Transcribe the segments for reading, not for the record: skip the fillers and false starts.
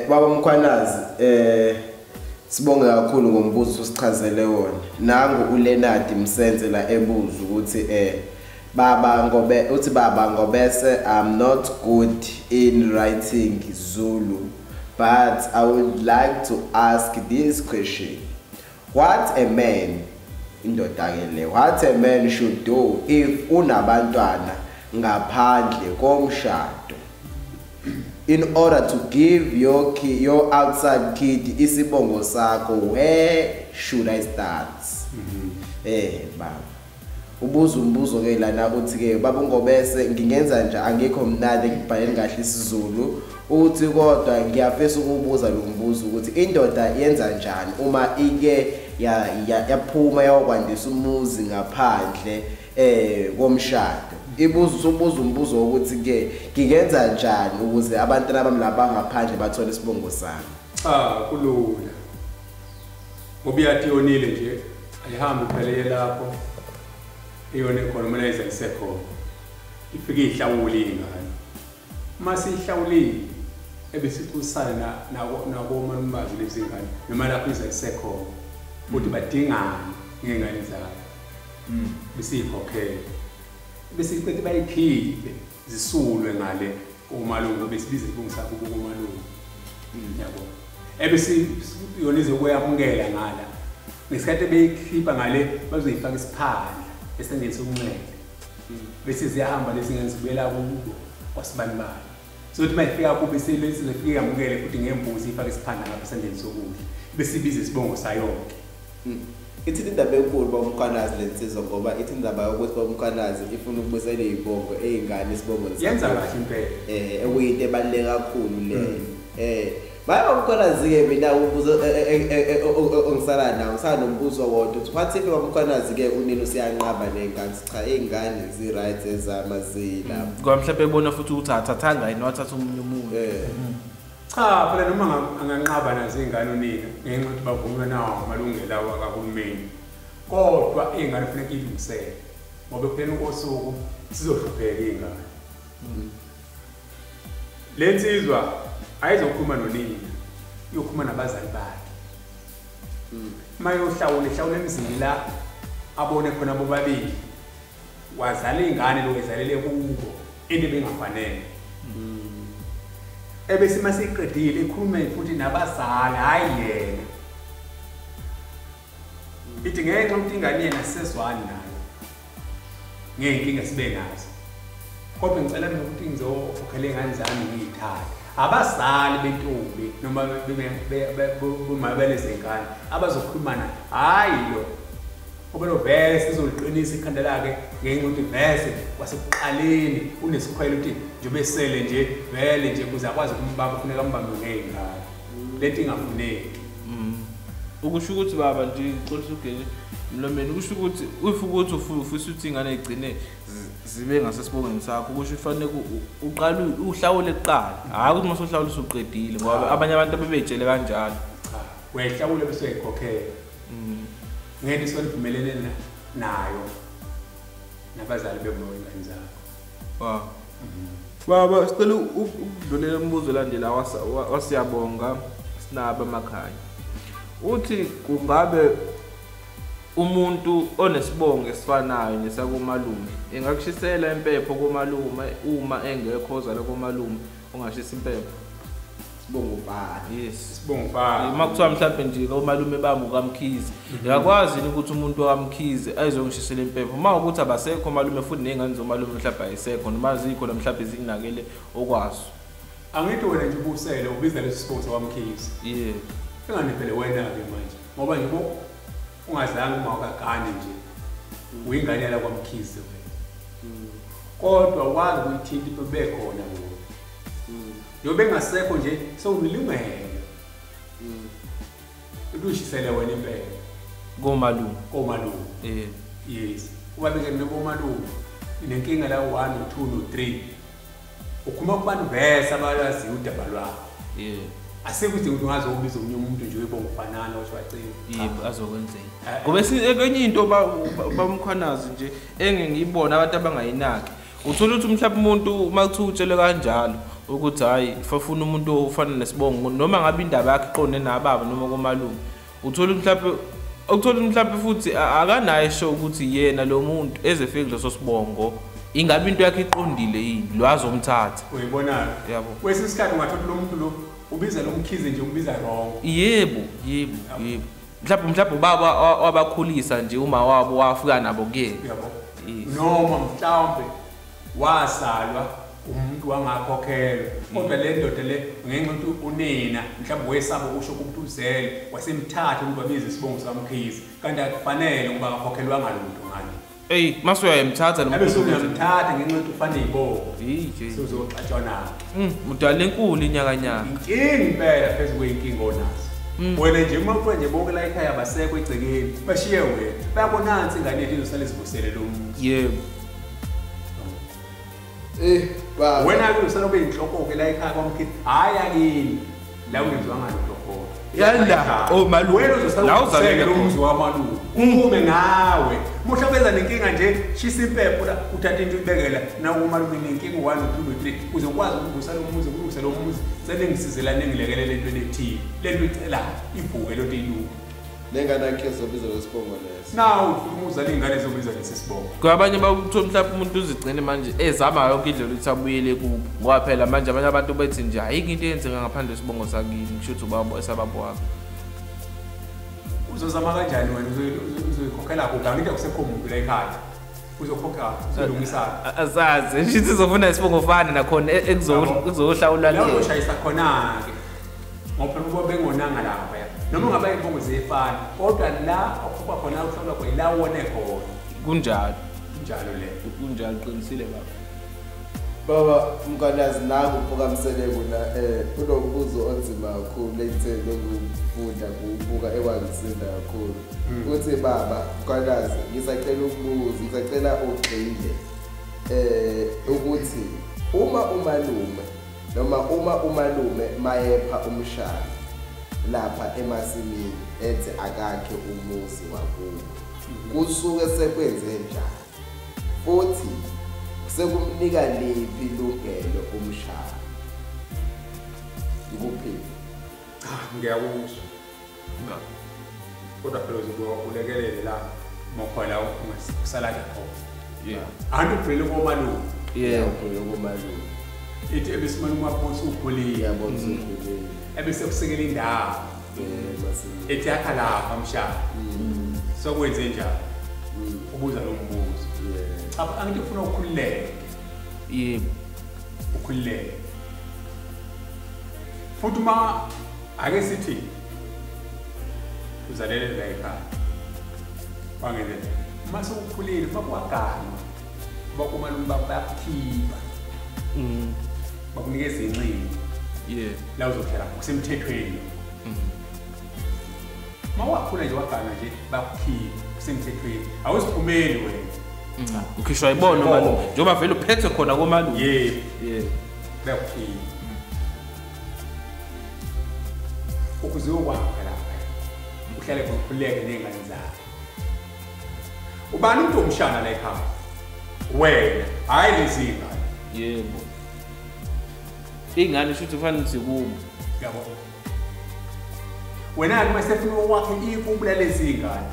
Baba Mkhwanazi, sibonge kakhulu ngombuzo usichazele wona. Nangu uLenard Msenze la ebuza ukuthi Baba Ngobe uthi Baba Ngobese, I'm not good in writing Zulu, but I would like to ask this question. What a man, indoda ke le, what a man should do if unabantwana ngaphandle komshado in order to give your kid, your outside kid isibongo sakho, where should I start? Baba ubuza umbuzo ke lana uthi ke Baba Ngobese, ngingenza nje angikho mnandi ngibhaleni kahle isiZulu, uthi kodwa ngiyafisa ukubuza lo mbuzo ukuthi indoda yenza njani uma ike yaphuma yayokwandisa umuzi ngaphandle komshado. Ibuza ubuza umbuzo ukuthi ke ngingenza njani ukuze abantwana bami laba ngaphandle bathole isibongo sami. Cha, kulula. Ngoba iyathi yonile nje ayihambi phela lapho iyona khona mina isekhona ifike ihlawule ingane. Uma sihlawulile ebesixusana nakomalumazi lezi ngane noma lapho isekhona ukuthi badingani ngengane zabo. Besiyikhokhela bese bayikhiphe zisulwe ngale komalume, besibiza isibongo sakho komalume. Yabo. Ebese yona izokwamukela ngala. Ngesikhathi beyikhipha ngale bazoyifaka isiphandla esandleni sokunxele. Bese ziyahamba lezi ngane zibuyela kubo kwasibanibani. So ukuthi mayifika kubo bese lezi yamukele futhi ngembuzi ifake isiphandla ngapha esandleni sokudla. Bese ibiza isibongo sayo ke. Ithi indaba enkulu Baba Mkhwanazi lensizwa, ngoba ithi indaba yokuthi Baba Mkhwanazi ifuna ukubuyisela izibongo ey'ngane isibongo yenza kahle impela, okuyinto ebaluleke kakhulu leyo. Baba Mkhwanazi-ke mina umbuzo ongisala nawo, ngisala nombuzo wodwa ukuthi what if Baba Mkhwanazi-ke unina usiyanqaba ney'ngane, cha iy'ngane zi-right ezama zilapho. Ngoba mhlawumbe ebona futhi ukuthi athathanga yini wathatha omunye umuntu. Cha, phela noma anganqaba nazo iy'ngane unina ngenxa yokuthi bavunywa nawo amalungelo awo akahulumeni, kodwa iy'ngane kufuneka iy'lungisele ngoba ekupheleni kosuku sizohlupheka iy'ngane. Le nsizwa ayizokhuluma nonina, iyokhuluma nabazali bakhe. Uma eyohlawula, ehlawula emzini la abone khona bobabili, wazala iy'ngane lo ezalele kubo into ebingafanele. Ebese masiqedile ikhulume futhi nabazali, hayi yena. Ithi ngenxa ukuthi ingane yena sisezwani nayo ngey'nkinga sibe nazo, kodwa ngicela mina ukuthi ngizokhokhela iy'ngane zami ngiy'thathe. Abazali bentombi noma bomabele zengane abazokhuluma naye, hhayi lo ngoba lo vele sizoliqinisa ikhanda lakhe ngenxa yokuthi vese kwasekuqaleni unesikhwele ukuthi njengoba esele nje vele nje ukuze akwazi ukumbamba kufuneka ambambe ngey'ngane. Lento ingafuneki. Ukusho ukuthi baba nje ngixolisa ugele emlomeni, ukusho ukuthi if ukuthi ufisa ukuthi ingane igcine zibe ngasesibongweni sakho, kusho ufanele uqale uhlawule kuqala, hhayi ukuthi uma usuhlawula usuqedile, ngoba abanye abantu abebetshele kanjalo. Cha, uyayihlawula bese uyayikhokhela. Ngeke isolivumelene nayo nabazali bengane zakho. Baba, sicela ukudlulela umbuzo landela wasiyabonga sinaba emakhaya. Uthi kungabe umuntu onesibongo esifanayo nesakomalume engakushisela impepho komalume uma engekho ozala komalume, ungashisa impepho? Sibongo bani? Yes, sibongo bani. Uma kuthiwa mhlawumbe nje komalume bami ukaMkhize, ngiyakwazi ukuthi umuntu waMkhize ayizongishisela impepho uma ukuthi abasekho malume futhi ney'ngane zomalume mhlawumbe ayisekho noma zikhona mhlawumbe zinginakele okwazo. Angithi wena nje ubusele ubiza leso sibongo sakwaMkhize. Yebo. Ingane phela wena-ke manje ngoba nje ungazange uma ukagane nje uyingane yala kwaMkhize wena, kodwa wazi ukuyithinta into bekhona wona. Njengoba engasekho nje sewunelungelo ukuthi uyishisele wena impela komalume. Komalume. Yes. Ubabeke nokomalume inenkinga la 1 2 no 3 ukhuluma kubantu vese abalwaziyo udaba lwakho. Yebo. Asikho ukuthi ungaze ubize omunye umuntu nje uyibonga ufanana usho wacela. Yebo, azokwenzeka. Ngoba kwenye into baMkhwanazi nje engiyibona abantu abangayinaki. Uthola ukuthi mhlawumbe umuntu uma kuthiwa utshele kanjalo ukuthi hayi fafuna umuntu ofana nesibongo noma ngabe indaba yakhe iqonde nababa noma komalume. Uthola mhlawumbe ukuthola mhlawumbe futhi akanayo show ukuthi yena lo muntu ezefike kuleso sibongo ingabe into yakhe iqondile yini lo azomthatha. Uyibona? Yabo. Kwesinye isikhathi ungathola lo muntu lo ubiza lo Mkhize nje umbiza wrong. Yebo, yebo, yebo. Mhlawumbe ubaba wabakhulisa nje uma wabo wafika nabo kuyena. Yabo. Noma mhlawumbe wasalwa umuntu wangakhokhelwa kodwa le ndoda le ngenxa yokuthi unina mhlawumbe wesaba ukusho ukuthi uzele wasemthatha umuntu wabiza isibongo saMkhize kanti akufanele ngoba akakhokhelwanga lutho ngale. Ey, mase uyayimthatha lo muntu uyamthatha ngenxa yokuthi ufanele ibongo. Sizoxatshwana. Mudala enkulu inyakanyaka. Inkinga impela phezulu kweyinkinga onazo. Wena nje uma ufuna nje bonke la ekhaya basekho egcekeni bashiye wena. Bayabonansi ingane yethu izosala izivusele lo muntu. Yebo. Baba. Wena ke usala ube inhloko ke la ekhaya kwaMkhize. Hayi akini. La ungenziwanga lutho khona. Yanda, oh malume. Wena uzosala uzalele lo muzi wamalume. Ume ngawe. Muhlobeza nenkinga nje shisa impepho la uthatha into ibekela na umalume nenkinga 1 2 3 uzokwazi ukuvusa lo muzi ukulungisa lo muzi seningisizelana ngilekelele entweni ethile. Lento icela ivuke lento ilungu. Lengane yakhe izobiza lesibongo leso. Nawu ufuna uzala ingane ezobiza lesi sibongo. Kwabanye bakuthola mhlawumbe umuntu uzigcine manje ezama yonke indlela ukuthi abuyele kubo. Ngoba phela manje abanye abantu bethi nje ayikho into eyenzeka ngaphandle kwesibongo sakini, kusho ukuthi ubaba esababa wakho. Uzozama kanjani wena uzoyikhokhela kuphi? Angithi akusekho umuntu la ekhaya. Uzokhokha uzolungisa. Asazi, shithi uzofuna isibongo fana nakhona ekuzohlawulwa le. Lapho ushayisa khona ke. Ngoba phela kuba bengonanga lapha. Noma ungaba ibongo ziyefana kodwa la okhupha khona uhlawulwa khona la wone khona. Kunjalo. Kunjalo le. Kunjalo qinisile baba. Baba Mkhwanazi nangu uphukamseleko la unombuzo onzima kakhulu lengithele ngikufunda kubuka ewangisinda kakhulu. Uthi baba Mkhwanazi ngisacela ukubuza, ngisacela ugxile ukuthi uma umalume noma uma umalume mayepha umshana lapha emasimini ethi akakhe umuzi wakubo kusuke sekwenze njani futhi sekumnika liphi ilungelo umshana? Ngikuphile. Cha, ngiyakuzwa. Kodwa phela uzobe ulekelele la mokhola usala khona. Yeah. Antu ugcwele komalume. Yeah, ugcwele komalume. Ithi ebesimane umaphosa ukhulile. Yabona ukhulile. Ebese kusekela indawo. Ethi yakha lapha mshana. Sokwenze njani? Ubuza lo mbuzo. Cha, angithi ufuna ukukhululeka. Yebo. Ukhululeke. Futhi uma ake sithi uzalele la ekhaya. Bangene. Uma sewukhulile bakwagana. Bakumalume bakukhipha. Bakunikeza inxenye. Yeah. La uzohlala kusemthethweni. Uma wakhula nje wagana nje bakukhipha kusemthethweni. Awuziphumeli wena. Cha, ukhishwa ibona umalume. Njengoba vele uphethe khona komalume. Yebo. Yebo. Bakukhipha. Ukuze uyokwakha lapha. Uhlale khona ukhululeke ney'ngane zakho. Ubani umuntu omshana la ekhaya? Wena, hhayi lezi ngane. Yebo. Ingane shuthi kufanele zikubo. Yabo. Wena-ke uma sefuna ukwakha ikubo lalezi ngane.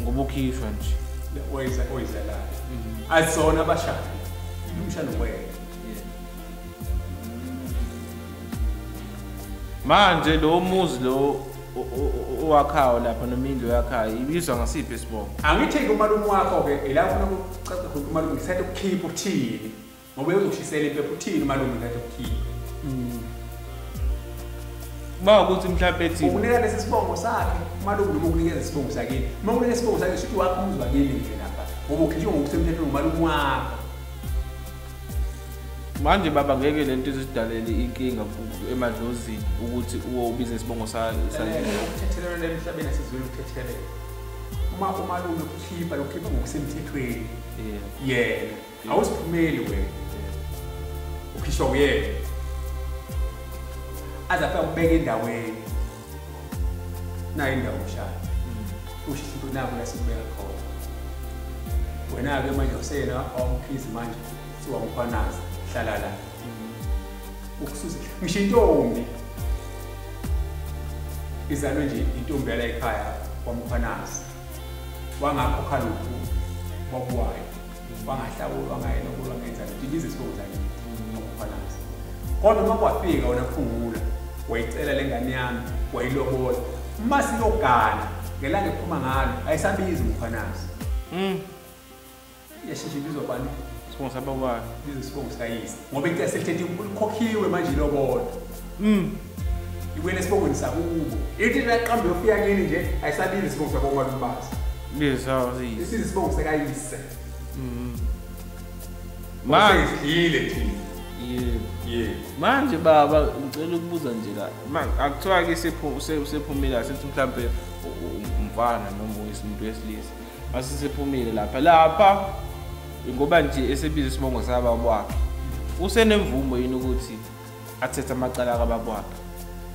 Ngoba ukhishwa nje. Oyizalayo. Azona abashana. Umshana wena. Manje lo muzi lo owakhayo lapha noma indlu yakhayo ibizwa ngasiphi isibongo? Angithi-ke umalume wakho-ke ila ufuna ukucaca khona umalume ngisathe ukukhipha uthini ngoba uzokushisela impepho uthini umalume ngisathe ukukhipha. Uma ukuthi mhlawumbe ethi ukunika lesi sibongo sakhe umalume noma ukunikeza isibongo sakini. Uma ukunika isibongo sakhe shuthi wakho umuzi wakini nje lapha ngoba ukhishwe ngokusemthethweni umalume wakho. Manje baba ngeke lento izidalele inkinga emadlozini ukuthi uwo ubize isibongo sakhe. Ukuthethelelwa emhlabeni asizweni ukuthethelelwa. Uma umalume ukukhipha lokukhipha ngokusemthethweni. Yena awusiphumeli wena. Ukhishwa uyena. Aze afike ukubeka endaweni. Nayo indawo umshana. Usho into naku la sikubeka khona. Wena-ke manje useyena awumkhizi manje siwamkhwanazi hlala la. Ukususa ngisho intombi izalwe nje intombi yala ekhaya kwaMkhwanazi wangakhokha lutho wabuwayo wangahlawulwa wangayelobolwa wangenza lutho ibiza isibongo sakhe kwaMkhwanazi. Kodwa uma kwafika wena phungula wayicela le ngane yami wayilobola uma siyogana ngelanga ephuma ngalo ayisabizi uMkhwanazi. Iyashesha ibizwa bani? Isibongo sababa. Ibiza isibongo sikayise ngoba into yaselithethe ikhokhiwe manje ilobola. Iwena esibongweni sakubo. Ithi laqamba yofika kini nje ayisabizi isibongo sakomalumazi. Ibiza isiza isibongo sikayise. Manje sidlile thina. Yebo. Yebo. Manje baba ngicela ukubuza nje la. Manje akuthiwa ke sephumile asithi mhlambe umfana noma umuntu wesilisa. Mase sephumile lapha ngoba nje esebiza isibongo sababa wakhe. Usenemvumo yini ukuthi athethe amacala kababa wakhe?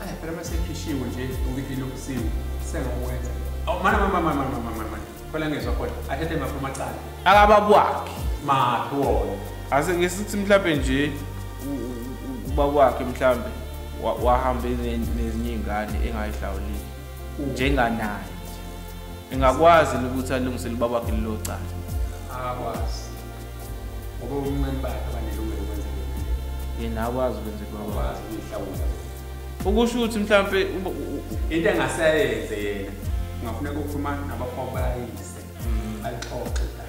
Ayi phela mase ekhishiwe nje ukuthi ilungisiwe sengakwenza. Awu mana mama mama mama mama. Khona ngezwa khona athethe maphi amacala. Akababa wakhe. Maphi wona? Ase ngesithi mhlambe nje ubaba wakhe mhlambe wahamba nezinye izingane engayihlawulile njenganaye. Engakwazi ukuthi alungisele ubaba wakhe lelo cala. Akakwazi. Ngoba umncane bakhe abanelungelo lokwenza lokho. Yena akwazi ukwenza ubaba wakhe ukuyihlawula. Ukusho ukuthi mhlambe into engaseyenze yena ungafuneka ukukhuluma nabafowabo bayise balixoxe la.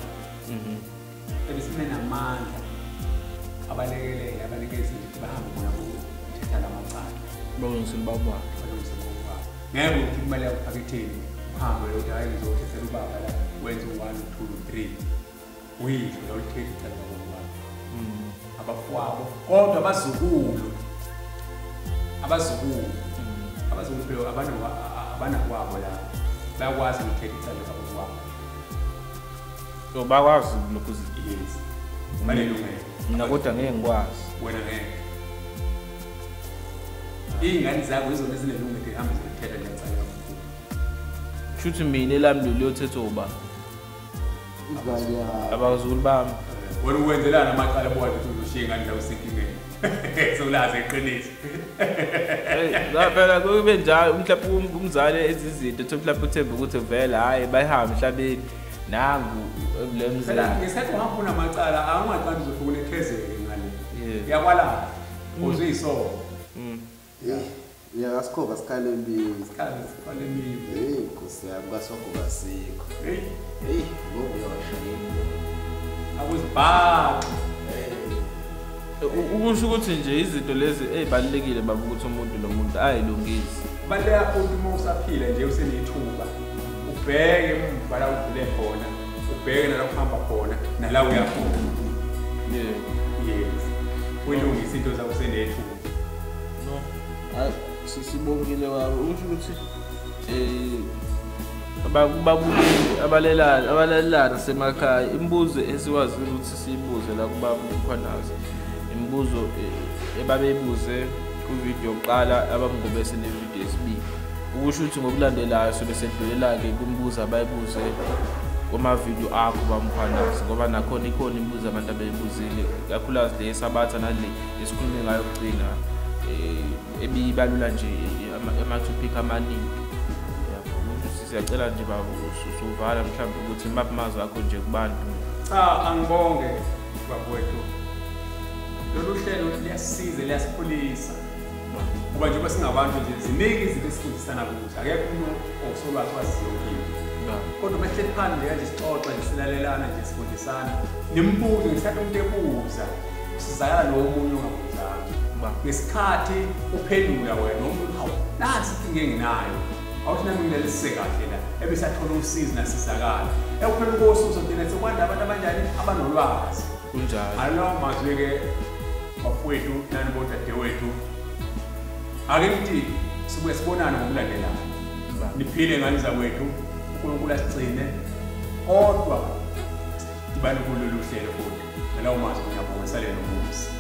Ebesine namandla abalekelele abanikeze ukuthi bahambe khona ukuthetha lamacala. Balungisele ubaba wakhe. Balungisele ubaba wakhe. Ngeke ukuthi imali yakho phaketheni uhambe uyothi hayi ngizothethela ubaba la wenze u1 2 3. Uyidlo la ulithethe icala kababa wakhe. Abafowabo kodwa abazukulu abazukulu phela abanakwabo la bayakwazi ukuthetha icala kababa wakhe. So bakwazi lokhu yes. Banelungelo. Mina kodwa ngeke ngikwazi. Wena ngeke. Iy'ngane zakho izona ezinelungelo ihambe ziyothetha lecala kakhulu. Shuthi mina elami liyothetha uba? Abazukulu bami. Wena ukwenzelana amacala bowathi uzoshiya ingane la usenkingeni. Sewulazi iqiniso. Hey, phela kube njalo mhlawumbe umzali ezizinto mhlawumbe uthembe ukuthi vele hayi bayihambe emhlabeni nangu le mzali. Phela ngesikhathi uhamba unamacala awungaqali uzofika unethezeke ngale. Uyakwalapha. Uziyisono. Yeah, asikhoba sikhale emini. Sikhale emini. Hey, Nkosi yami kwasogoba sikho. Hey, hey, ngoba uyawashaya. Akuzibhaxi. Ukusho ukuthi nje izinto lezi ezibalulekile baba ukuthi umuntu nomuntu ayilungise. Kubaluleke kakhulu uma usaphila nje usenethuba. Ubheke emuva la udlule khona, ubheke nala uhamba khona, nala uya khona. Yebo. Yes. Uyilungise into zakho usenethuba. No. Hayi sisibongile baba usho ukuthi ababukeli abalalelana semakhaya imibuzo esiwazi ukuthi siyibuze la kubaba uMkhwanazi imibuzo ebabeyibuze ku-video yokuqala abamngobese ne-video yesibili ukusho ukuthi ngokulandelayo sobe sedlulela-ke kwimibuzo abayibuze kuma-video akho bamkhwanazi ngoba nakhona ikhona imibuzo abantu abayibuzile kakhulukazi le yesabatha nale esikhulume ngayo kugcina ebibalula nje ama-topic amaningi. Siyacela nje baba usuvala mhlawumbe ukuthi maphi amazwi akho nje kubantu. Cha, angibonge babwethu. Lolu hlelo liyasisiza liyasikhulisa. Ngoba njengoba singabantu nje ziningi izinto esifundisana kuzo. Akekho umuntu osolwazi wazi yonke into. Kodwa uma sihleli phansi nje kanje sixoxa nje silalelana nje sifundisana. Nemibuzo ngesikhathi umuntu ebuza usizakala lo omunye ongabuzanga. Ngesikhathi uphendula wena umuntu hawu nansi inkinga enginayo. Awuthi nami ngilalisise kahle la ebesathola usizo nasizakala. Ekuphela kosuzo thina sekwanda abantu abanjani abanolwazi. Kunjalo. Alo mazwi-ke bafowethu nani bodadewethu. Ake ngithi sibuye sibonane ngokulandelayo. Niphile ngane zakwethu, uNkulunkulu asigcine. Kodwa sidibane kulolu hlelo futhi. Ngalawo mazwi ngiyabonga sale nomusa.